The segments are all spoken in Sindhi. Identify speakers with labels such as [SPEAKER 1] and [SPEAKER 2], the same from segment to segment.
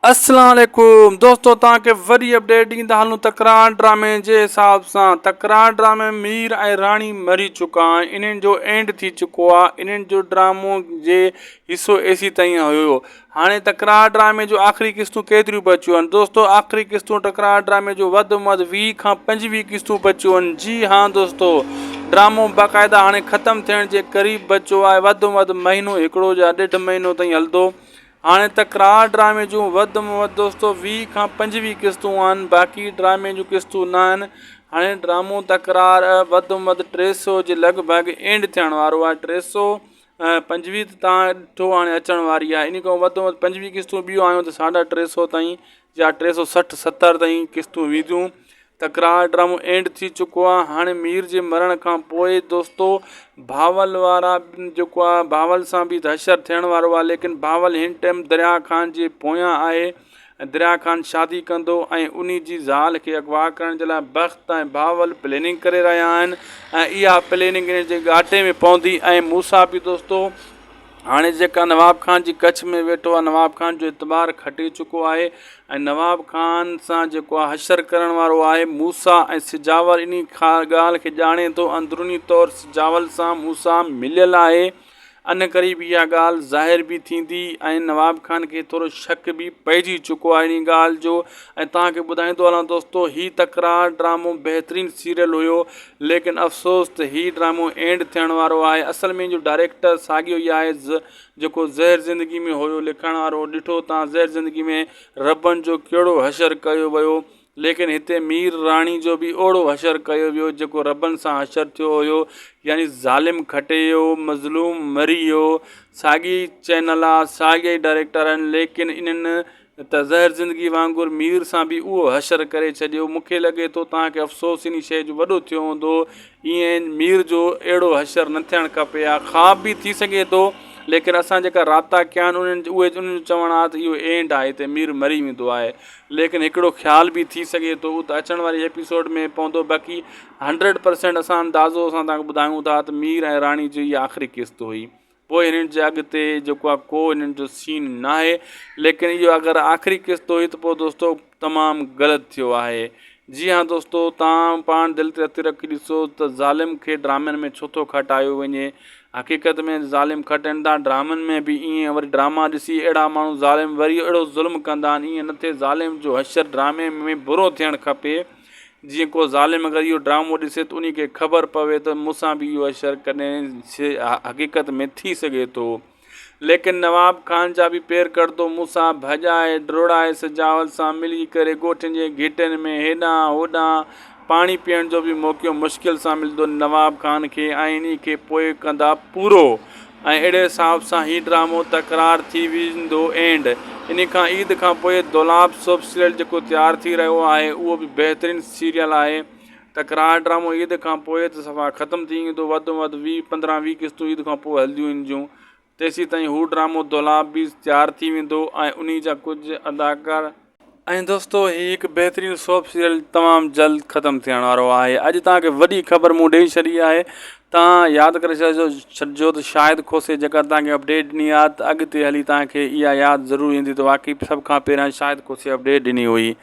[SPEAKER 1] اسلام عليڪم دوستو توهان کي وڏي اپڊيٽ ڏيندا هلون تڪرار ڊرامي جي حساب سان تڪرار ڊرامي مير ۽ راڻي مري چڪا آهن انهن جو اينڊ ٿي چڪو آهي انهن جو ڊرامو جي حصو ايسي تائين هيو هاڻي تڪرار ڊرامي جو آخري قسطون ڪيتريون بچيون آهن دوستو آخري قسطون تڪرار ڊرامي جو وڌ ۾ وڌ 20 کان 25 قسطون بچيون آهن جي ها دوستو ڊرامو باقاعده هاڻي ختم ٿيڻ جي قريب بچو آهي وڌ ۾ وڌ مهينو هڪڙو يا ڏيڍ مهينو تائين هلندو هاڻي تڪرار ڊرامي جون وڌ ۾ وڌ دوستو 20 کان 25 قسطون آهن باقي ڊرامي جون قسطون نه آهن هاڻي ڊرامو تڪرار وڌ ۾ وڌ 300 جي لڳ ڀڳ اينڊ ٿيڻ وارو آهي 325 ته تان ڏٺو هاڻي اچڻ واري آهي ان کان وڌ ۾ وڌ 25 قسطون ٻيون آيون ته 350 تائين يا 360 70 تائين قسطون وينديون تڪرار ڊرامو اينڊ ٿي چڪو آ هاڻي مير جي مرڻ کان پوء دوستو بھاول وارا جيڪو آ بھاول سان به حشر ٿيڻ وارو آ ليڪن بھاول ھن ٽيم دريا خان جي پويان آھي ۽ دريا خان شادي ڪندو ۽ انھي جي زال کي اغوا ڪرڻ جي لاء بخت ۽ بھاول پليننگ ڪري رھيا آھن ۽ اھا پليننگ انھن جي ڳاٽي ۾ پوندي ۽ موسيٰ به دوستو هاڻي جيڪا نواب خان جي ڪڇ ۾ ويٺو آهي نواب خان جو اعتبار کٽي چڪو آهي ۽ نواب خان سان جيڪو آهي حشر ڪرڻ وارو آهي موسيٰ ۽ سجاول انهي ڳالهه کي ڄاڻي ٿو اندروني طور سجاول سان موسيٰ مليل آهي ان قريب اها ڳالهه ظاهر به ٿيندي ۽ نواب خان کي ٿورو شڪ به پئجي چڪو آهي انهي ڳالهه جو ۽ توهان کي ٻڌائيندو هلان دوستو هي تڪرار ڊرامو بهترين سيريل هيو ليڪن افسوس ته هي ڊرامو اينڊ ٿيڻ وارو آهي اصل ۾ ان جو ڊائريڪٽر ساڳيو ئي آهي جيڪو زهر زندگي ۾ هيو لکڻ وارو ڏٺو تان زهر زندگي ۾ ربن جو ڪهڙو حشر ڪيو ويو ليڪن هتي مير راڻي جو به اوڙو حشر ڪيو ويو جيڪو ربن سان حشر ٿيو هيو يعني ظالم کٽي ويو مظلوم مري ويو ساڳي چينل آ ساڳيا ئي ڊائريڪٽر آهن ليڪن انهن ته زهر زندگي وانگر مير سان به اهو حشر ڪري ڇڏيو. مون کي لڳي ٿو توهان کي افسوس انهي شيء جو وڏو ٿيو هوندو. ايئن مير جو اهڙو حشر نه ٿيڻ کپي ها. خواب به ٿي سگهي ٿو ليڪن اسان جيڪا رابطا ڪيا آهن انهن اهي انهن جو چوڻ آهي ته اهو اينڊ آهي هتي مير مري ويندو آهي. ليڪن هڪڙو خيال به ٿي سگهي ٿو اهو ته اچڻ واري ايپيسوڊ ۾ پوندو باقي هنڊريڊ پرسينٽ اسان اندازو سان توهان کي ٻڌايون ٿا ته مير ۽ راڻي جي اها آخري قسط هئي. پوء هنن جي اڳتي جيڪو آهي ڪو هنن جو سين ناهي ليڪن اهو اگر آخري قسط هئي ته پوء دوستو تمام غلط ٿيو آهي جي ها دوستو تان پاڻ دل تي هٿ رکي ڏسو ته ظالم کي ڊرامن ۾ ڇو ٿو کٽايو وڃي حقيقت ۾ ظالم کٽن ٿا ڊرامن ۾ به ائين وري ڊراما ڏسي اهڙا ماڻهو ظالم وري اهڙو ظلم ڪندا آهن ائين نه ٿئي ظالم جو حشر ڊرامي ۾ برو ٿيڻ کپي جيئن ڪو ظالم اگر اهو ڊرامو ڏسي ته انهي کي خبر پوي ته مون سان به اهو حشر ڪڏهن حقيقت ۾ ٿي سگهي ٿو. ليڪن نواب خان جا به پير ڪڙدو مون سان ڀڄائي ڊوڙائي سجاول سان ملي ڪري ڳوٺن جي گهٽين ۾ هيڏانهن هوڏانهن پاڻي پيئڻ جو به موقعو مشڪل سان ملندو نواب خان کي ۽ انهي کي پوء ڪندا پورو. ۽ اهڙي حساب سان هي ڊرامو تڪرار ٿي ويندو اينڊ انهي کان عيد کان پوء دولاب سوپ سيريل جيڪو تيار ٿي رهيو آهي اهو به بهترين سيريل آهي تڪرار ڊرامو عيد کان پوء ته صفا ختم ٿي ويندو وڌ ۾ وڌ 20 15 20 قسطون عيد کان پوء هلنديون ان جون تيسيتائين هو ڊرامو دولاب به تيار ٿي ويندو ۽ انهي جا ڪجهه اداڪار ۽ دوستو هي هڪ بهترين سوپ سيريل تمام جلد ختم ٿيڻ وارو آهي اڄ توهان کي وڏي خبر مون ڏئي ڇڏي آهي توهان ياد ڪري ڇڏجو ته شاهد کوسي جيڪا توهان کي اپڊيٽ ڏني آهي ته اڳتي هلي توهان کي اها ياد ضرور ايندي ته واقعي سڀ کان پهريان شاهد کوسي اپڊيٽ ڏني هئي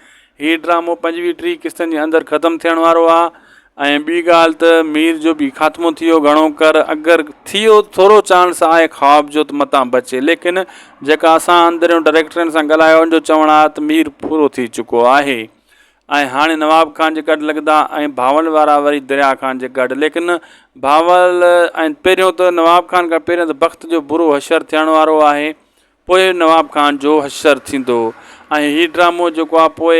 [SPEAKER 1] هي ڊرامو 25 30 قسطن جي اندر ختم ٿيڻ وارو آهي ۽ ٻي ڳالهه ته مير جو به خاتمو ٿي ويو گهڻو ڪر اگر ٿيو ٿورو چانس آهي خواب جو ته متان بچي ليڪن جيڪا اسان اندريون ڊائريڪٽرن سان ڳالهايو ان جو چوڻ آهي ته مير پورو ٿي چڪو آهي ۽ هاڻي نواب خان جي ڪڍ لڳندا ۽ بھاول وارا وري دريا خان جي ڪڍ ليڪن بھاول ۽ پهريون ته نواب خان کان پهريون ته بخت جو برو حشر ٿيڻ وارو آهي پوء نواب خان جو حشر ٿيندو ۽ هي ڊرامو جيڪو آهي پوء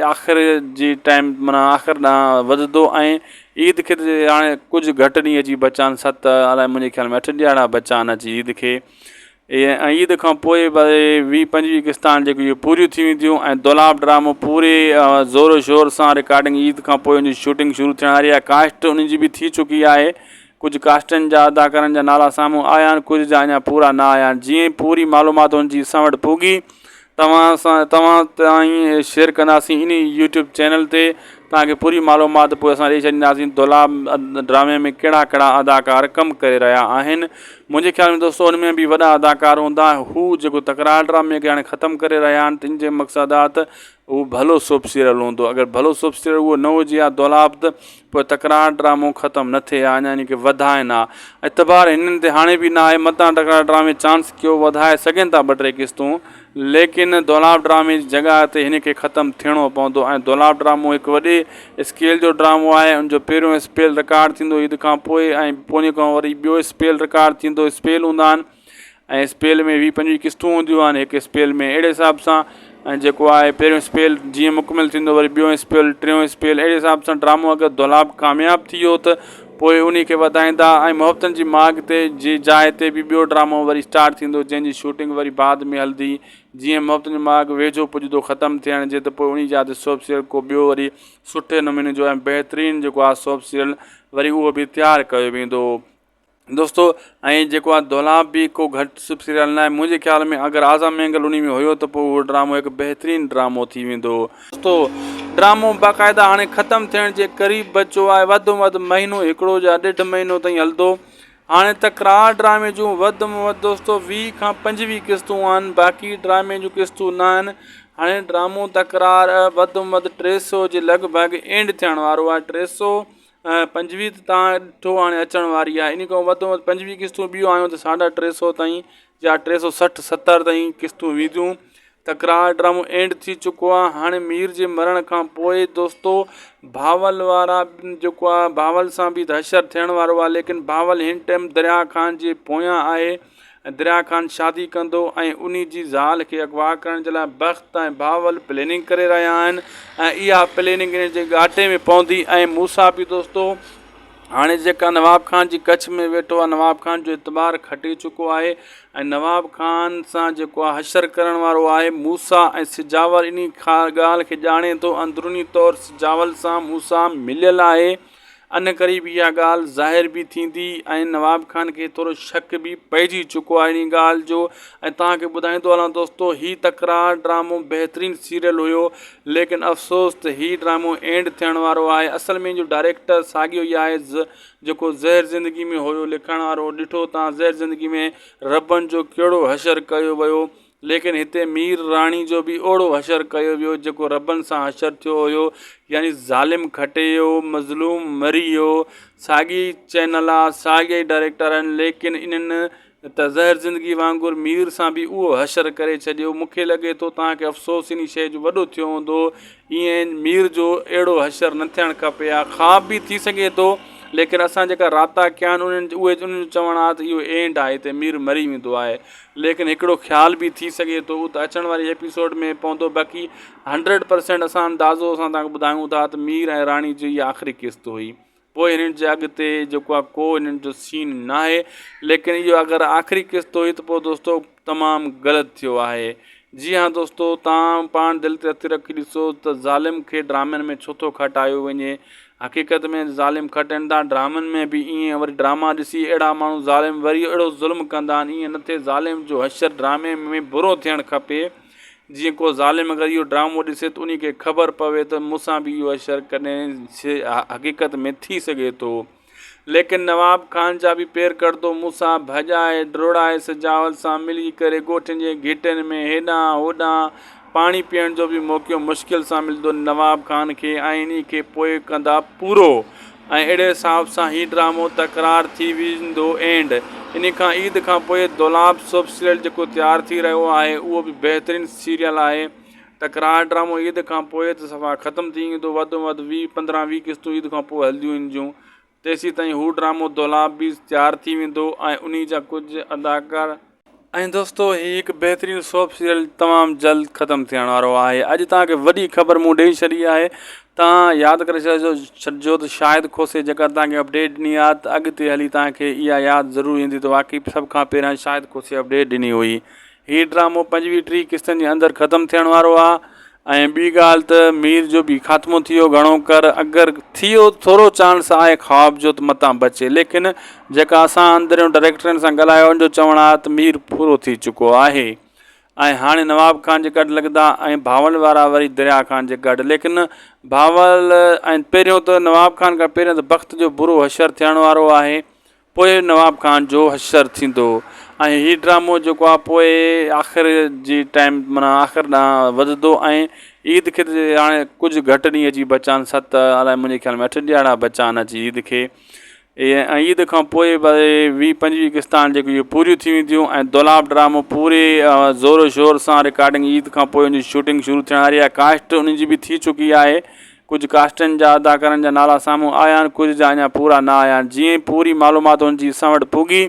[SPEAKER 1] آخر جي ٽائيم معنيٰ آخر ڏانهن وڌندو ۽ عيد کي ته هاڻي ڪجهه گهٽ ڏينهن اچي بچا آهن ست الائي منهنجي خيال ۾ اٺ ڏيهاڙا بچا آهن اچي عيد کي ۽ عيد کان پوء ويهه پنجويهه قسطان جيڪي اهي پوريون ٿي وينديون ۽ دولاب ڊرامو پوري زور و شور سان رڪارڊنگ عيد کان پوء ان جي شوٽنگ شروع ٿيڻ واري آهي ڪاسٽ ان جي به ٿي چڪي آهي ڪجهه ڪاسٽن جا اداڪارن جا نالا سامهون آيا آهن ڪجهه جا اڃا پورا نه آيا آهن جيئن ئي پوري معلومات ان جي اسان وٽ پڳي توهان سان توهان تائين شيئر ڪنداسين انهي يوٽيوب چينل تي توهان کي پوري معلومات پوء اسان ڏئي ڇڏينداسين دولاب ڊرامي ۾ ڪهڙا ڪهڙا اداڪار ڪم ڪري رهيا آهن منهنجي خيال ۾ دوستو ان ۾ به وڏا اداڪار هوندا هو جيڪو تڪرار ڊرامي کي هاڻي ختم ڪري رهيا آهن تن جي مقصد آ ته هو ڀلو سوپ سيريل هوندو اگر ڀلو سوپ سيريل اهو نه هجي ها دولاب ته پوء تڪرار ڊرامو ختم نه ٿئي ها اڃا ان کي وڌائن ها اعتبار هنن تي هاڻي به نه آهي متان تڪرار ڊرامي چانس ڪيو وڌائي سگهن ٿا ٻه ٽي قسطون ليڪن دولاب ڊرامي جي جڳهه تي هن کي ختم ٿيڻو پوندو ۽ دولاب ڊرامو هڪ وڏي اسڪيل جو ڊرامو آهي ان جو پهريون اسپيل رڪارڊ ٿيندو عيد کان پوء ۽ پوء کان وري ٻيو اسپيل رڪارڊ ٿيندو اسپيل هوندا آهن ۽ اسپيل ۾ ويهه پنجويهه قسطون هونديون آهن هڪ اسپيل ۾ اهڙي حساب سان ۽ جيڪو آهي پهريون اسپيل جيئن مڪمل ٿيندو وري ٻيو اسپيل ٽيون اسپيل اهڙي حساب سان ڊرامو اگر دولاب ڪامياب ٿي ويو ته پوء انهي کي وڌائيندا ۽ محبتن جي ماڳ تي جي جاء تي به ٻيو ڊرامو وري اسٽارٽ ٿيندو جنهن جي شوٽنگ وري بعد ۾ هلندي جيئن محبتن جو ماڳ ويجهو پڄندو ختم ٿيڻ جي ته پوء انهي جاء تي سوپ سيريل ڪو ٻيو وري سٺي نموني جو ۽ بهترين جيڪو آهي سوپ سيريل وري اهو به تيار ڪيو ويندو. دوستو ۽ جيڪو آ دولاب به ڪو گهٽ سپ سيريل ناهي منهنجي خيال ۾ اگر اعظم مينگل انهي ۾ هيو ته پوء اهو ڊرامو هڪ بهترين ڊرامو ٿي ويندو. دوستو ڊرامو باقاعده هاڻي ختم ٿيڻ جي قريب بچو آهي وڌ ۾ وڌ مهينو هڪڙو يا ڏيڍ مهينو تائين هلندو هاڻي تڪرار ڊرامي جون وڌ ۾ وڌ دوستو 20 کان 25 قسطون آهن باقي ڊرامي جون قسطون نه آهن هاڻي ڊرامو تڪرار وڌ ۾ وڌ 300 جي لڳ ڀڳ اينڊ ٿيڻ وارو آهي 300 25 ته تان ڏٺو هاڻي اچڻ واري آهي ان کان وڌ ۾ وڌ 25 قسطون ٻيون آيون ته ساڍا ٽي سو تائين يا 360 70 تائين قسطون وينديون تڪرار ڊرامو اينڊ ٿي چڪو آهي هاڻي مير جي مرڻ کان پوء دوستو بھاول وارا جيڪو آهي بھاول سان به حشر ٿيڻ وارو آهي ليڪن بھاول هن ٽائيم دريا خان جي پويان آهي ۽ دريا خان شادي ڪندو ۽ انهي جي زال کي اغوا ڪرڻ جي لاء بخت ۽ بهاول پليننگ ڪري رهيا آهن ۽ اها پليننگ انهن جي ڳاٽي ۾ پوندي ۽ موسيٰ به دوستو هاڻي جيڪا نواب خان جي ڪڇ ۾ ويٺو آهي نواب خان جو اعتبار کٽي چڪو آهي ۽ نواب خان سان جيڪو آهي حشر ڪرڻ وارو آهي موسيٰ ۽ سجاول انهي ڳالهه کي ڄاڻي ٿو اندروني طور سجاول سان موسيٰ مليل آهي ان قريب اها ڳالهه ظاهر به ٿيندي ۽ نواب خان کي ٿورو شڪ به پئجي چڪو آهي انهي ڳالهه جو ۽ توهان کي ٻڌائيندو هلان دوستو هي تڪرار ڊرامو بهترين سيريل هيو ليڪن افسوس ته هي ڊرامو اينڊ ٿيڻ وارو آهي اصل ۾ جو ڊائريڪٽر ساڳيو ئي آهي جيڪو زهر زندگي ۾ هيو لکڻ وارو ڏٺو توهان زهر زندگي ۾ ربن جو ڪهڙو حشر ڪيو ويو ليڪن هتي مير راڻي جو به اوڙو حشر ڪيو ويو جيڪو ربن سان حشر ٿيو هيو يعني ظالم کٽي ويو مظلوم مري ويو ساڳي چينل آ ساڳيا ئي ڊائريڪٽر آهن ليڪن انهن ته زهر زندگي وانگر مير سان به اهو حشر ڪري ڇڏيو مونکي لڳي ٿو توهان کي افسوس انهي شيء جو وڏو ٿيو هوندو ائين مير جو اهڙو حشر نه ٿيڻ کپي ها خواب به ٿي سگهي ٿو ليڪن اسان جيڪا رابطا ڪيا آهن انهن اهي انهن جو چوڻ آهي ته اهو اينڊ آهي هتي مير مري ويندو آهي ليڪن هڪڙو خيال به ٿي سگهي ٿو اهو ته اچڻ واري ايپيسوڊ ۾ پوندو باقي هنڊريڊ پرسينٽ اسان اندازو اسان توهان کي ٻڌايون ٿا ته مير ۽ راڻي جي اها آخري قسط هئي پوء هنن جي اڳتي جيڪو آهي ڪو هنن جو سين ناهي ليڪن اهو اگر آخري قسط هئي ته پوء دوستو تمام غلط ٿيو آهي جي ها دوستو تان پاڻ دل تي هٿ رکي ڏسو ته ظالم کي ڊرامن ۾ ڇو ٿو کٽايو وڃي حقيقت ۾ ظالم کٽن ٿا ڊرامن ۾ به ائين وري ڊراما ڏسي اهڙا ماڻهو ظالم وري اهڙو ظلم ڪندا آهن ائين نه ٿئي ظالم جو حشر ڊرامي ۾ برو ٿيڻ کپي جيئن ڪو ظالم اگر اهو ڊرامو ڏسي ته انهي کي خبر پوي ته مون سان به اهو حشر ڪڏهن حقيقت ۾ ٿي سگهي ٿو ليڪن نواب خان جا به پير ڪڙدو مون سان ڀڄائي ڊوڙائي سجاول سان ملي ڪري ڳوٺن جي گهٽين ۾ هيڏانهن هوڏانهن پاڻي پيئڻ جو به موقعو مشڪل سان ملندو نواب خان کي ۽ انهي کي پوء ڪندا پورو ۽ اهڙي حساب سان هي ڊرامو تڪرار ٿي ويندو اينڊ انهي کان عيد کان پوء دولاب سوپ سيريل جيڪو تيار ٿي رهيو آهي اهو به بهترين سيريل آهي تڪرار ڊرامو عيد کان پوء ته صفا ختم ٿي ويندو وڌ ۾ وڌ 20 15 20 قسطون عيد کان پوء هلنديون ان جون تيسين تائين هو ڊرامو دولاب به تيار ٿي ويندو ۽ انهي جا ڪجهه اداڪار ۽ دوستو هي هڪ بهترين سوپ سيريل تمام جلد ختم ٿيڻ وارو آهي اڄ توهان کي وڏي خبر مون ڏئي ڇڏي آهي توهان ياد ڪري ڇڏجو ته شاهد کوسي جيڪا توهان کي اپڊيٽ ڏني آهي ته اڳتي هلي توهان کي اها ياد ضرور ايندي ته واقعي سڀ کان پهريان شاهد کوسي اپڊيٽ ڏني هئي هي ڊرامو پنجويهه ٽيهه قسطن جي اندر ختم ٿيڻ وارو آهي ۽ ٻي ڳالهه ته مير جو به خاتمو ٿي ويو گهڻو ڪر اگر ٿي ويو ٿورو چانس آهي خواب جو ته متان بچي ليڪن جيڪا اسان اندريون ڊائريڪٽرن سان ڳالهايو ان جو چوڻ آهي ته مير پورو ٿي چڪو آهي. ۽ هاڻي نواب خان جي ڪڍ لڳندا ۽ بھاول وارا وري دريا خان جي ڪڍ ليڪن بھاول ۽ پهريون ته نواب خان کان پهريون ته بخت جو برو حشر ٿيڻ وارو آهي پوء نواب خان جو حشر ٿيندو ۽ هي ڊرامو جيڪو آهي پوء آخر جي ٽائيم معنيٰ آخر ڏانهن وڌندو ۽ عيد کي ته هاڻي ڪجهه گهٽ ڏينهن اچي بچا آهن ست الائي منهنجي خيال ۾ اٺ ڏيهاڙا بچا آهن اچي عيد کي ۽ عيد کان پوء به ويهه پنجويهه قسطان جيڪي اهي پوريون ٿي وينديون ۽ دولاب ڊرامو پوري زور و شور سان رڪارڊنگ عيد کان پوء ان جي شوٽنگ شروع ٿيڻ واري آهي ڪاسٽ ان جي به ٿي چڪي آهي ڪجهه ڪاسٽن جا اداڪارن جا نالا سامهون آيا آهن ڪجهه جا اڃا پورا نه آيا آهن جيئن پوري معلومات ان جي اسان وٽ پڳي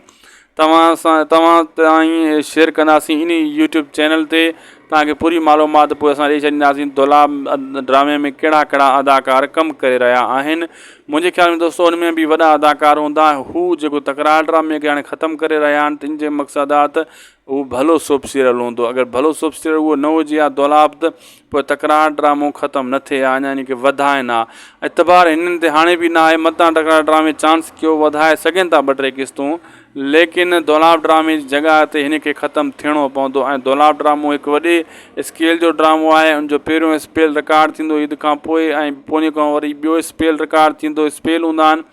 [SPEAKER 1] توهان سان توهان تائين شيئر ڪنداسين انهي يوٽيوب چينل تي توهان کي پوري معلومات پوء اسان ڏئي ڇڏينداسين دولاب ڊرامي ۾ ڪهڙا ڪهڙا اداڪار ڪم ڪري رهيا آهن منهنجي خيال ۾ دوستو ان ۾ به وڏا اداڪار هوندا هو جيڪو تڪرار ڊرامي کي هاڻي ختم ڪري رهيا آهن تن جي مقصد آ ته هو ڀلو سوپ سيريل هوندو اگر ڀلو سوپ سيريل اهو نه هجي ها دولاب ته پوء تڪرار ڊرامو ختم نه ٿئي ها اڃا ان کي وڌائن ها اعتبار هنن تي هاڻي به نه آهي متان تڪرار ڊرامي چانس ڪيو وڌائي سگهن ٿا ٻه ٽي قسطون ليڪن دولاب ڊرامي جي جڳهه تي هن کي ختم ٿيڻو پوندو ۽ دولاب ڊرامو هڪ وڏي اسڪيل جو ڊرامو آهي ان جو پهريون اسپيل رڪارڊ ٿيندو عيد کان پوء ۽ پوء کان وري ٻيو اسپيل رڪارڊ ٿيندو اسپيل هوندا آهن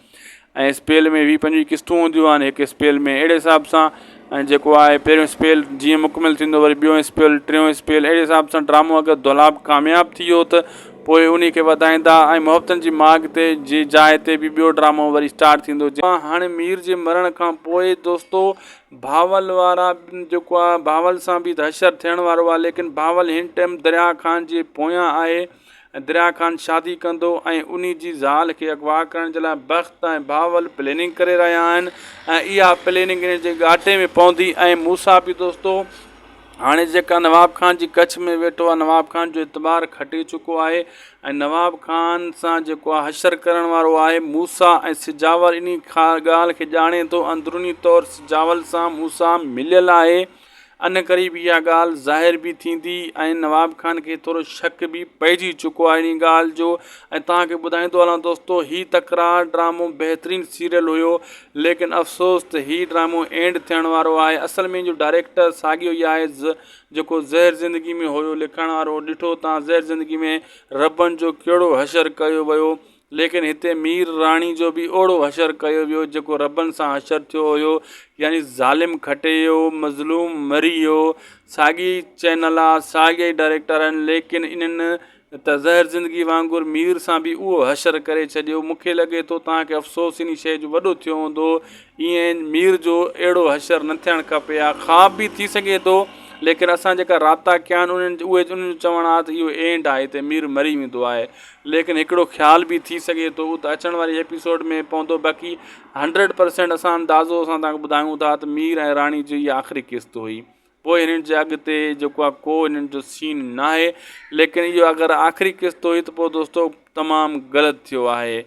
[SPEAKER 1] ۽ اسپيل ۾ ويهه پنجويهه قسطون هونديون آهن هڪ اسپيل ۾ اهڙي حساب سان ۽ جيڪو آهي پهريون اسپيل جيئن مڪمل ٿيندو وري ٻيو اسپيل ٽيون اسپيل اهڙي حساب سان ڊرامو اگر دولاب ڪامياب ٿي ويو ته پوء انهي کي وڌائيندا ۽ محبتن جي ماڳ تي جي جاء تي به ٻيو ڊرامو وري اسٽارٽ ٿيندو هاڻي مير جي مرڻ کان پوء دوستو بھاول وارا جيڪو آهي بھاول سان به حشر ٿيڻ وارو آهي ليڪن بھاول هن ٽيم دريا خان جي پويان آهي ۽ دريا خان شادي ڪندو ۽ انهي جي زال کي اغوا ڪرڻ جي لاء بخت ۽ بهاول پليننگ ڪري رهيا آهن ۽ اها پليننگ انهن جي ڳاٽي ۾ پوندي ۽ موسيٰ به دوستو هاڻي جيڪا نواب خان جي ڪڇ ۾ ويٺو آهي نواب خان جو اعتبار کٽي چڪو آهي ۽ نواب خان سان جيڪو آهي حشر ڪرڻ وارو آهي موسيٰ ۽ سجاول انهي ڳالهه کي ڄاڻي ٿو اندروني طور سجاول سان موسيٰ مليل آهي ان قريب اها ڳالهه ظاهر به ٿيندي ۽ نواب خان کي ٿورو شڪ به پئجي چڪو آهي انهي ڳالهه جو ۽ توهان کي ٻڌائيندو هلان دوستو هي تڪرار ڊرامو بهترين سيريل هيو ليڪن افسوس ته هي ڊرامو اينڊ ٿيڻ وارو آهي اصل ۾ جو ڊائريڪٽر ساڳيو ئي آهي جيڪو زهر زندگي ۾ هيو لکڻ وارو ڏٺو توهان زهر زندگي ۾ ربن جو ڪهڙو حشر ڪيو ويو ليڪن هتي مير راڻي جو به اوڙو حشر ڪيو ويو جيڪو ربن سان حشر ٿيو هيو يعني ظالم کٽي ويو مظلوم مري ويو ساڳي چينل آ ساڳيا ئي ڊائريڪٽر آهن ليڪن انهن ته زهر زندگي وانگر مير سان به اهو حشر ڪري ڇڏيو مونکي لڳي ٿو توهان کي افسوس انهي شيء جو وڏو ٿيو هوندو ائين مير جو اهڙو حشر نه ٿيڻ کپي ها خواب به ٿي سگهي ٿو ليڪن اسان جيڪا رابطا ڪيا آهن انهن اهي انهن جو چوڻ آهي ته اهو اينڊ آهي هتي مير مري ويندو آهي ليڪن هڪڙو خيال به ٿي سگهي ٿو اهو ته اچڻ واري ايپيسوڊ ۾ پوندو باقي هنڊريڊ پرسينٽ اسان اندازو سان توهان کي ٻڌايون ٿا ته مير ۽ راڻي جي اها آخري قسط هئي پوء هنن جي اڳتي جيڪو آهي ڪو هنن جو سين ناهي ليڪن اهو اگر آخري قسط هئي ته پوء دوستو تمام غلط ٿيو آهي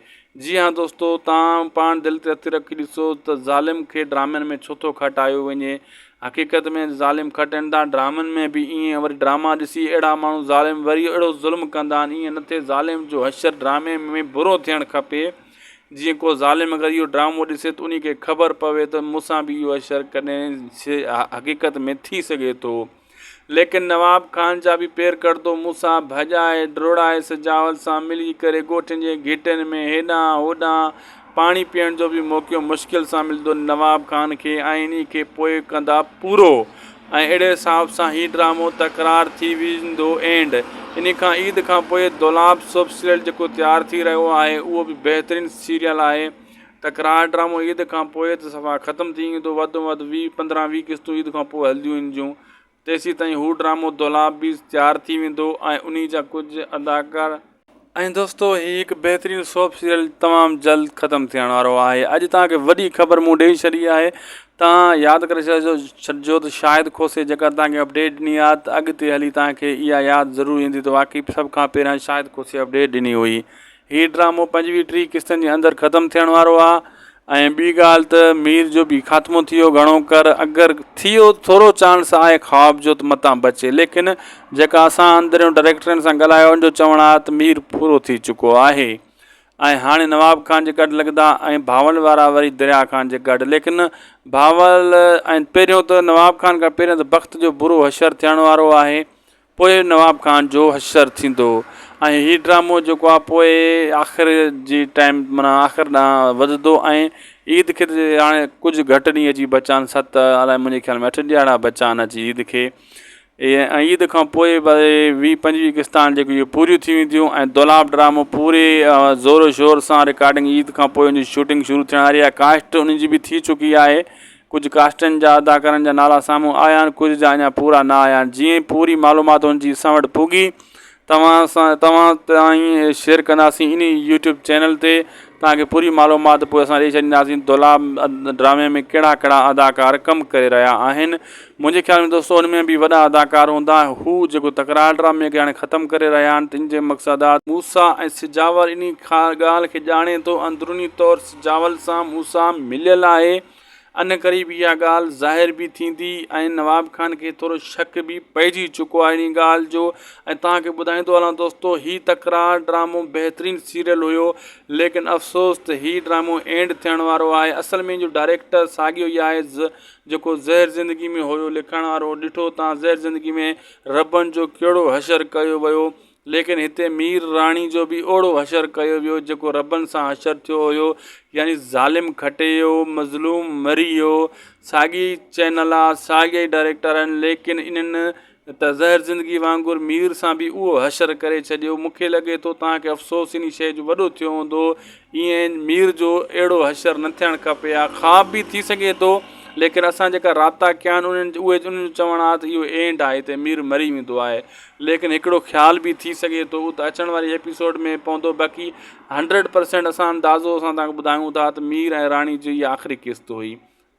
[SPEAKER 1] جي ها دوستو توهان پاڻ دل تي هٿ رکي ڏسو ته ظالم کي ڊرامن ۾ ڇو ٿو کٽايو وڃي حقيقت ۾ ظالم کٽن ٿا ڊرامن ۾ به ائين وري ڊراما ڏسي اهڙا ماڻهو ظالم وري اهڙو ظلم ڪندا آهن ائين نه ٿئي ظالم جو حشر ڊرامي ۾ برو ٿيڻ کپي جيئن ڪو ظالم اگر اهو ڊرامو ڏسي ته انهي کي خبر پوي ته مون سان به اهو حشر ڪڏهن حقيقت ۾ ٿي سگهي ٿو. ليڪن نواب خان جا به پير ڪڙدو مون سان ڀڄائي ڊوڙائي سجاول سان ملي ڪري ڳوٺن جي گهٽين ۾ هيڏانهن هوڏانهن پاڻي پيئڻ جو به موقعو مشڪل سان ملندو نواب خان کي ۽ انهي کي پوء ڪندا پورو ۽ اهڙي حساب سان هي ڊرامو تڪرار ٿي ويندو اينڊ انهي کان عيد کان پوء دولاب سوپ سيريل جيڪو تيار ٿي رهيو آهي اهو به بهترين سيريل آهي تڪرار ڊرامو عيد کان پوء ته صفا ختم ٿي ويندو وڌ ۾ وڌ 20 15 20 قسطون عيد کان پوء هلنديون ان جون تيسين تائين هو ڊرامو دولاب به تيار ٿي ويندو ۽ انهي جا ڪجهه اداڪار ۽ دوستو هي هڪ بهترين سوپ سيريل تمام جلد ختم ٿيڻ وارو آهي اڄ توهان کي وڏي خبر مون ڏئي ڇڏي آهي توهان ياد ڪري ڇڏجو ته شاهد کوسي جيڪا توهان کي اپڊيٽ ڏني آهي ته اڳتي هلي توهان کي اها ياد ضرور ايندي ته واقعي سڀ کان پهريان شاهد کوسي اپڊيٽ ڏني هئي هي ڊرامو پنجويهه ٽيهه قسطن جي اندر ختم ٿيڻ وارو آ ۽ ٻي ڳالهه ته مير جو به خاتمو ٿي ويو گهڻو ڪر اگر ٿي ويو ٿورو چانس آهي خواب جو ته متان بچي ليڪن جيڪا اسان اندريون ڊائريڪٽرن سان ڳالهايو ان جو چوڻ آ ته مير پورو ٿي چڪو آهي. ۽ هاڻي نواب خان جي ڪڍ لڳندا ۽ بھاول وارا وري دريا خان جي ڪڍ ليڪن بھاول ۽ پهريون ته نواب خان کان پهريون ته بخت جو برو حشر ٿيڻ وارو آهي پوء نواب خان جو حشر ٿيندو ۽ هي ڊرامو جيڪو آهي پوء آخر جي ٽائيم معنيٰ آخر ڏانهن وڌندو ۽ عيد کي ته هاڻي ڪجهه گهٽ ڏينهن اچي بچا آهن ست الائي منهنجي خيال ۾ اٺ ڏيهاڙا بچا آهن اچي عيد کي ۽ عيد کان پوء به ويهه پنجويهه قسطان جيڪي اهي پوريون ٿي وينديون ۽ دولاب ڊرامو پوري زور و شور سان رڪارڊنگ عيد کان پوء ان جي شوٽنگ شروع ٿيڻ واري آهي ڪاسٽ ان جي به ٿي چڪي آهي ڪجهه ڪاسٽن جا اداڪارن جا نالا سامهون آيا آهن ڪجهه جا اڃا پورا نه آيا آهن جيئن ئي پوري معلومات ان جي اسان وٽ پڳي توهان سان توهان تائين شيئر ڪنداسين انهي يوٽيوب چينل تي توهان کي پوري معلومات پوء اسان ڏئي ڇڏينداسين دولاب ڊرامي ۾ ڪهڙا ڪهڙا اداڪار ڪم ڪري رهيا آهن منهنجي خيال ۾ دوستو ان ۾ به وڏا اداڪار هوندا هو جيڪو تڪرار ڊرامي کي هاڻي ختم ڪري رهيا آهن تن جي مقصد موسيٰ ۽ سجاول انهي ڳالهه کي ڄاڻي ٿو اندروني طور سجاول سان موسيٰ مليل آهي ان قريب اها ڳالهه ظاهر به ٿيندي ۽ نواب خان کي ٿورو شڪ به پئجي چڪو آهي انهي ڳالهه جو ۽ توهان کي ٻڌائيندو هلان دوستو هي تڪرار ڊرامو بهترين سيريل هيو ليڪن افسوس ته هي ڊرامو اينڊ ٿيڻ وارو آهي اصل ۾ جو ڊائريڪٽر ساڳيو ئي آهي جيڪو زهر زندگي ۾ هيو لکڻ وارو ڏٺو توهان زهر زندگي ۾ ربن جو ڪهڙو حشر ڪيو ويو ليڪن هتي مير راڻي جو به اهڙو حشر ڪيو ويو جيڪو ربن سان حشر ٿيو هيو يعني ظالم کٽي ويو مظلوم مري ويو ساڳي چينل آ ساڳيا ئي ڊائريڪٽر آهن ليڪن انهن ته زهر زندگي وانگر مير سان به اهو حشر ڪري ڇڏيو مونکي لڳي ٿو توهان کي افسوس انهي شيء جو وڏو ٿيو هوندو ائين مير جو اهڙو حشر نه ٿيڻ کپي ها خواب به ٿي سگهي ٿو ليڪن اسان جيڪا رابطا ڪيا آهن انهن اهي انهن جو چوڻ آهي ته اهو اينڊ آهي هتي مير مري ويندو آهي ليڪن هڪڙو خيال به ٿي سگهي ٿو اهو ته اچڻ واري ايپيسوڊ ۾ پوندو باقي هنڊريڊ پرسينٽ اسان اندازو اسان توهان کي ٻڌايون ٿا ته مير ۽ راڻي جي اها آخري قسط هئي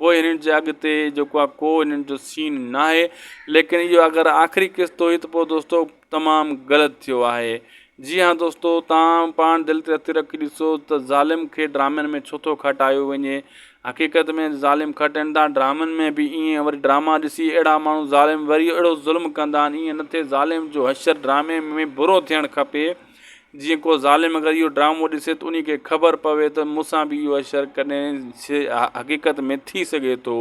[SPEAKER 1] پوء هنن جي اڳتي جيڪو آهي ڪو هنن جو سين ناهي ليڪن اهو اگر آخري قسط هئي ته پوء دوستو تمام غلط ٿيو آهي جي ها دوستو توهان پاڻ دل تي هٿ رکي ڏسو ته ظالم کي ڊرامن ۾ ڇو ٿو کٽايو وڃي حقيقت ۾ ظالم کٽن ٿا ڊرامن ۾ به ائين وري ڊراما ڏسي اهڙا ماڻهو ظالم وري اهڙو ظلم ڪندا آهن ائين نه ٿئي ظالم جو حشر ڊرامي ۾ برو ٿيڻ کپي جيئن ڪو ظالم اگر اهو ڊرامو ڏسي ته انهي کي خبر پوي ته مون سان به اهو حشر ڪڏهن حقيقت ۾ ٿي سگهي ٿو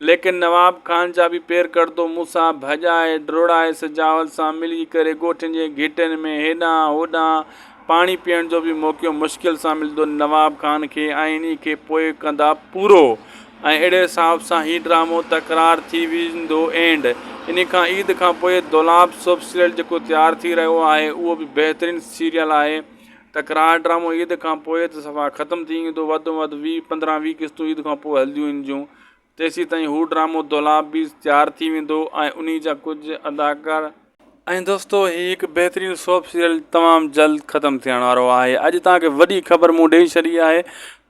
[SPEAKER 1] ليڪن نواب خان جا به پير ڪڙتو مون سان ڀڄائي ڊوڙائي سجاول سان ملي ڪري ڳوٺن جي گهٽين ۾ هيڏانهن هوڏانهن پاڻي پيئڻ جو به موقعو مشڪل سان ملندو نواب خان کي ۽ انهي کي پوء ڪندا پورو ۽ اهڙي حساب سان هي ڊرامو تڪرار ٿي ويندو اينڊ انهي کان عيد کان پوء دولاب سوپ سيريل جيڪو تيار ٿي رهيو آهي اهو به بهترين سيريل آهي تڪرار ڊرامو عيد کان پوء ته صفا ختم ٿي ويندو وڌ ۾ وڌ ويهه پندرهن ويهه قسطون عيد کان پوء هلنديون ان جون تيسين تائين هو ڊرامو دولاب به تيار ٿي ويندو ۽ انهي جا ڪجهه اداڪار ۽ دوستو هي هڪ بهترين سوپ سيريل تمام جلد ختم ٿيڻ وارو آهي اڄ توهان کي وڏي خبر مون ڏئي ڇڏي آهي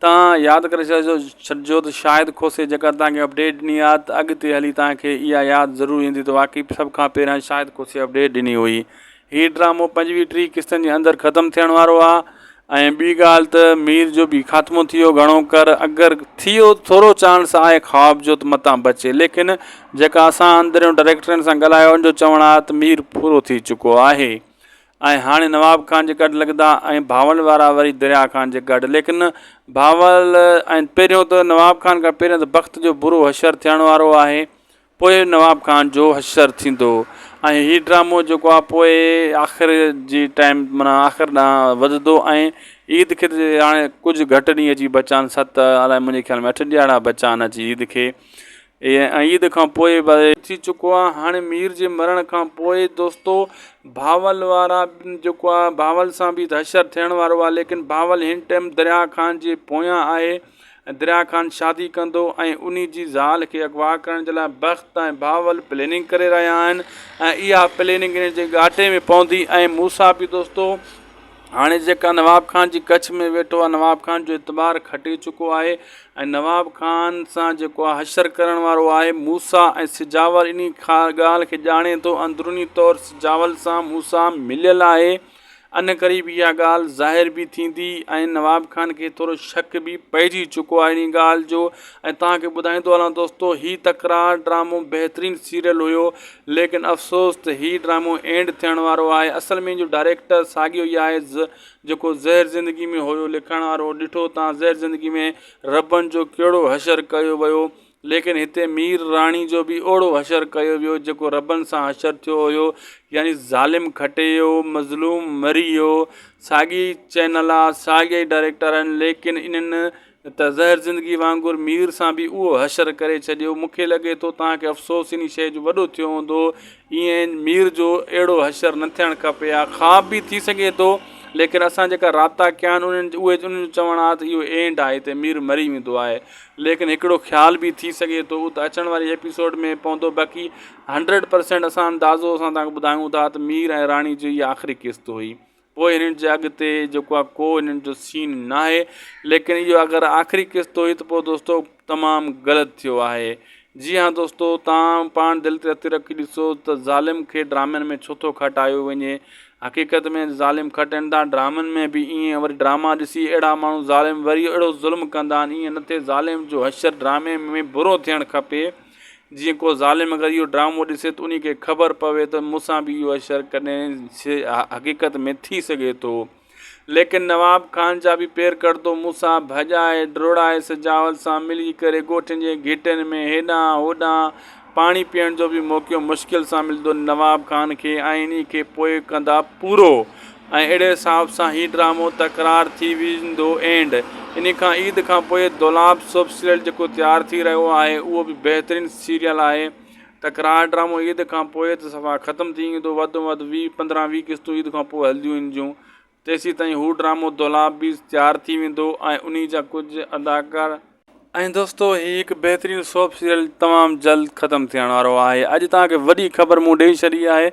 [SPEAKER 1] توهان ياد ڪري ڇڏجو ته شاهد کوسي جيڪا توهان کي اپڊيٽ ڏني آهي ته اڳتي هلي توهان کي اها ياد ضرور ايندي ته واقعي سڀ کان پهريان شاهد کوسي اپڊيٽ ڏني هئي هي ڊرامو پنجويهه ٽيهه قسطن جي اندر ختم ٿيڻ وارو آ ۽ ٻي ڳالهه ته مير جو به خاتمو ٿي ويو گهڻو ڪر اگر ٿيو ٿورو چانس آهي خواب جو ته متان بچي ليڪن جيڪا اسان اندريون ڊائريڪٽرن سان ڳالهايو ان جو چوڻ آ ته مير پورو ٿي چڪو آهي ۽ هاڻي نواب خان جي ڪڍ لڳندا ۽ بھاول وارا وري دريا خان جي ڪڍ ليڪن بھاول ۽ پهريون ته نواب خان کان پهريون ته بخت جو برو حشر ٿيڻ وارو آهي پوء نواب خان جو حشر ٿيندو ۽ هي ڊرامو جيڪو آ پوء آخر جي ٽائيم معنيٰ آخر ڏانهن وڌندو ۽ عيد کي ته هاڻي ڪجهه گهٽ ڏينهن اچي بچا آهن ست الائي منهنجي خيال ۾ اٺ ڏيهاڙا بچا آهن اچي عيد کي ۽ عيد کان پوء ٿي چڪو آ هاڻي مير جي مرڻ کان پوء دوستو بھاول وارا جيڪو آ بھاول سان به حشر ٿيڻ وارو آ ليڪن بھاول هن ٽائيم دريا خان جي پويان آهي ۽ دريا خان شادي ڪندو ۽ انهي جي زال کي اغوا ڪرڻ جي لاء بخت ۽ بهاول پليننگ ڪري رهيا آهن ۽ اها پليننگ انهن جي ڳاٽي ۾ پوندي ۽ موسيٰ به دوستو هاڻي جيڪا نواب خان جي ڪڇ ۾ ويٺو آهي نواب خان جو اعتبار کٽي چڪو آهي ۽ نواب خان سان جيڪو آهي حشر ڪرڻ وارو آهي موسيٰ ۽ سجاول انهي ڳالهه کي ڄاڻي ٿو اندروني طور سجاول سان موسيٰ مليل آهي. ان قريب اها ڳالهه ظاهر به ٿيندي ۽ نواب خان کي ٿورو شڪ به پئجي چڪو آهي انهي ڳالهه جو ۽ توهان کي ٻڌائيندو هلان دوستو هي تڪرار ڊرامو بهترين سيريل هيو ليڪن افسوس ته هي ڊرامو اينڊ ٿيڻ وارو آهي اصل ۾ جو ڊائريڪٽر ساڳيو ئي آهي جيڪو زهر زندگي ۾ هيو لکڻ وارو ڏٺو تان زهر زندگي ۾ ربن جو ڪهڙو حشر ڪيو ويو ليڪن هتي مير راڻي جو به اوڙو حشر ڪيو ويو جيڪو ربن سان حشر ٿيو هيو يعني ظالم کٽي ويو مظلوم مري ويو ساڳي چينل آ ساڳيا ئي ڊائريڪٽر آهن ليڪن انهن ته زهر زندگي وانگر مير سان به اهو حشر ڪري ڇڏيو مونکي لڳي ٿو توهان کي افسوس انهي شيء جو وڏو ٿيو هوندو ايئن مير جو اهڙو حشر نه ٿيڻ کپي ها خواب به ٿي سگهي ٿو ليڪن اسان جيڪا رابطا ڪيا آهن انهن اهي انهن جو چوڻ آهي ته اهو اينڊ آهي هتي مير مري ويندو آهي ليڪن هڪڙو خيال به ٿي سگهي ٿو اهو ته اچڻ واري ايپيسوڊ ۾ پوندو باقي هنڊريڊ پرسينٽ اسان اندازو اسان توهان کي ٻڌايون ٿا ته مير ۽ راڻي جي اها آخري قسط هئي پوء هنن جي اڳتي جيڪو آهي ڪو هنن جو سين ناهي ليڪن اهو اگر آخري قسط هئي ته پوء دوستو تمام غلط ٿيو آهي جي ها دوستو تان پاڻ دل تي هٿ رکي ڏسو ته ظالم کي ڊرامن ۾ ڇو ٿو کٽايو وڃي حقيقت ۾ ظالم کٽن ٿا ڊرامن ۾ به ائين وري ڊراما ڏسي اهڙا ماڻهو ظالم وري اهڙو ظلم ڪندا آهن ائين نه ٿئي ظالم جو حشر ڊرامي ۾ برو ٿيڻ کپي جيئن ڪو ظالم اگر اهو ڊرامو ڏسي ته انهي کي خبر پوي ته مون سان به اهو حشر ڪڏهن حقيقت ۾ ٿي سگهي ٿو. ليڪن نواب خان جا به پير ڪڙدو مون سان ڀڄائي ڊوڙائي سجاول سان ملي ڪري ڳوٺن جي گهٽين ۾ هيڏانهن هوڏانهن پاڻي پيئڻ جو به موقعو مشڪل سان ملندو نواب خان کي ۽ انهي کي پوء ڪندا پورو ۽ اهڙي حساب سان هي ڊرامو تڪرار ٿي ويندو اينڊ انهي کان عيد کان پوء دولاب سوپ سيريل جيڪو تيار ٿي رهيو آهي اهو به بهترين سيريل آهي تڪرار ڊرامو عيد کان پوء ته صفا ختم ٿي ويندو وڌ ۾ وڌ 20 15 20 قسطون عيد کان پوء هلنديون ان جون تيسين تائين هو ڊرامو دولاب به تيار ٿي ويندو ۽ انهي جا ڪجهه اداڪار ۽ دوستو هي هڪ بهترين سوپ سيريل تمام جلد ختم ٿيڻ وارو آهي اڄ توهان کي وڏي خبر مون ڏئي ڇڏي آهي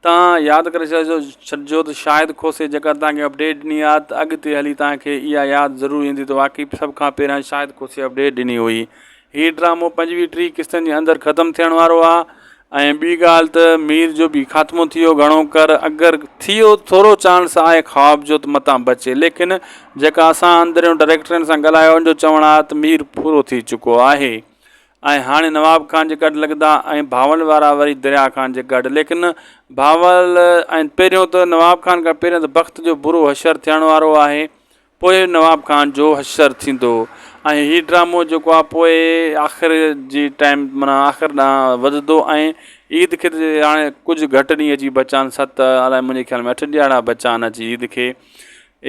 [SPEAKER 1] توهان ياد ڪري ڇڏجو ته شاهد کوسي جيڪا توهان کي اپڊيٽ ڏني آهي ته اڳتي هلي توهان کي اها ياد ضرور ايندي ته واقعي سڀ کان پهريان شاهد کوسي اپڊيٽ ڏني هئي هي ڊرامو پنجويهه ٽيهه قسطن جي اندر ختم ٿيڻ وارو آهي ۽ ٻي ڳالهه ته مير جو به خاتمو ٿي ويو گهڻو ڪر اگر ٿيو ٿورو چانس آهي خواب جو ته متان بچي ليڪن جيڪا اسان اندريون ڊائريڪٽرن سان ڳالهايو ان جو چوڻ آهي ته مير پورو ٿي چڪو آهي ۽ هاڻي نواب خان جي ڪڍ لڳندا ۽ بھاول وارا وري دريا خان جي ڪڍ ليڪن بھاول ۽ پهريون ته نواب خان کان پهريون ته بخت جو برو حشر ٿيڻ وارو آهي پوء نواب خان جو حشر ٿيندو ۽ هي ڊرامو جيڪو آهي پوء آخر جي ٽائيم معنيٰ آخر ڏانهن وڌندو ۽ عيد کي ته هاڻي ڪجهه گهٽ ڏينهن اچي بچا آهن ست الائي منهنجي خيال ۾ اٺ ڏيهاڙا بچا آهن اچي عيد کي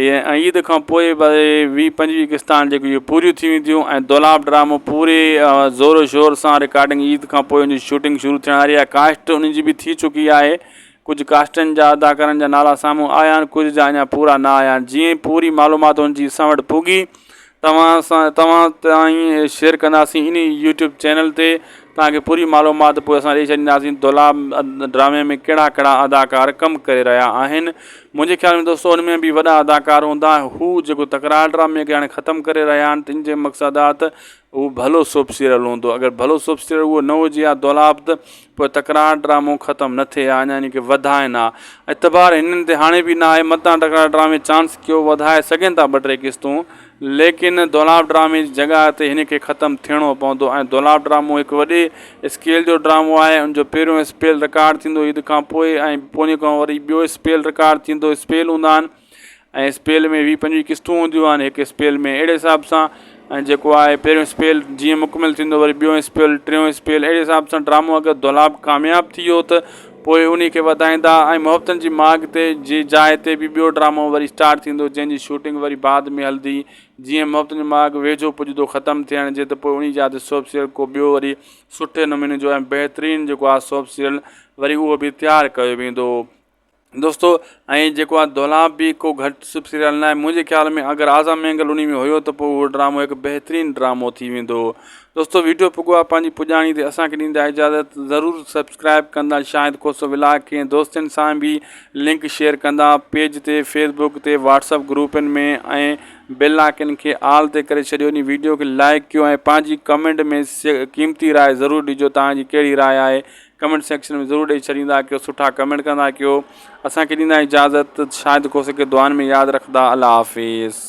[SPEAKER 1] ۽ عيد کان پوء ويهه پنجويهه قسطان جيڪي اهي پوريون ٿي وينديون ۽ دولاب ڊرامو پوري زور و شور سان رڪارڊنگ عيد کان پوء ان جي شوٽنگ شروع ٿيڻ واري آهي ڪاسٽ ان جي به ٿي چڪي آهي ڪجهه ڪاسٽن جا اداڪارن جا نالا سامهون آيا آهن ڪجهه جا اڃا پورا نه آيا آهن جيئن ئي پوري معلومات ان جي اسان وٽ پڳي توهان سان توهان تائين شيئر ڪنداسين انهي يوٽيوب چينل تي توهان کي پوري معلومات پوء اسان ڏئي ڇڏينداسين دولاب ڊرامي ۾ ڪهڙا ڪهڙا اداڪار ڪم ڪري رهيا آهن منهنجي خيال ۾ دوستو ان ۾ به وڏا اداڪار هوندا هو جيڪو تڪرار ڊرامي کي هاڻي ختم ڪري رهيا آهن تن جي مقصد آ ته اهو ڀلو سوپ سيريل هوندو اگر ڀلو سوپ سيريل اهو نه هجي ها دولاب ته پوء تڪرار ڊرامو ختم نه ٿئي ها اڃا ان کي وڌائن ها اعتبار هنن تي هاڻي به نه آهي متان تڪرار ڊرامي چانس ڪيو وڌائي سگهن ٿا ٻه ٽي قسطون ليڪن دولاب ڊرامي جي جڳهه تي هن کي ختم ٿيڻو پوندو ۽ دولاب ڊرامو هڪ وڏي اسڪيل جو ڊرامو آهي ان جو پهريون اسپيل رڪارڊ ٿيندو عيد کان پوء ۽ پوء ان کان وري ٻيو اسپيل رڪارڊ ٿيندو اسپيل هوندا آهن ۽ اسپيل ۾ ويهه پنجويهه قسطون هونديون آهن هڪ اسپيل ۾ اهڙي حساب سان ۽ جيڪو آهي پهريون اسپيل جيئن مڪمل ٿيندو وري ٻيو اسپيل ٽيون اسپيل اهڙي حساب سان ڊرامو اگر دولاب ڪامياب ٿي ويو ته پوء انهي کي وڌائيندا ۽ محبتن جي ماڳ تي جي جاء تي به ٻيو ڊرامو وري اسٽارٽ ٿيندو جنهن جي شوٽنگ وري بعد ۾ هلندي جيئن محبتن جي ماڳ ويجهو پڄندو ختم ٿيڻ جي ته پوء انهي جاء تي سوپ سيريل ڪو ٻيو وري سٺي نموني جو ۽ بهترين جيڪو آهي سوپ سيريل وري اهو به تيار ڪيو ويندو. دوستو ۽ جيڪو آ دولاب به ڪو گهٽ سپ سيريل ناهي منهنجي خيال ۾ اگر اعظم مينگل انهي ۾ هيو ته پوء اهو ڊرامو هڪ بهترين ڊرامو ٿي ويندو دوستو ويڊيو پڳو آ پنهنجي پڄاڻي تي اسان کي ڏيندا اجازت ضرور سبسڪرائب ڪندا شاهد کوسو ولاگ کي دوستن سان به لنڪ شيئر ڪندا پيج تي فيسبوڪ تي واٽسپ گروپن ۾ ۽ بيل آئڪن کي آل تي ڪري ڇڏيو انهي ويڊيو کي لائڪ ڪيو ۽ پنهنجي ڪمينٽ ۾ قيمتي راء ضرور ڏجو توهان جي ڪهڙي راء آهي. ڪمينٽ سيڪشن ۾ ضرور ڏئي ڇڏيندا ڪيو سٺا ڪمينٽ ڪندا ڪيو اسان کي ڏيندا اجازت شاهد کوسي کي دعائن ۾ ياد رکندا الله حافظ.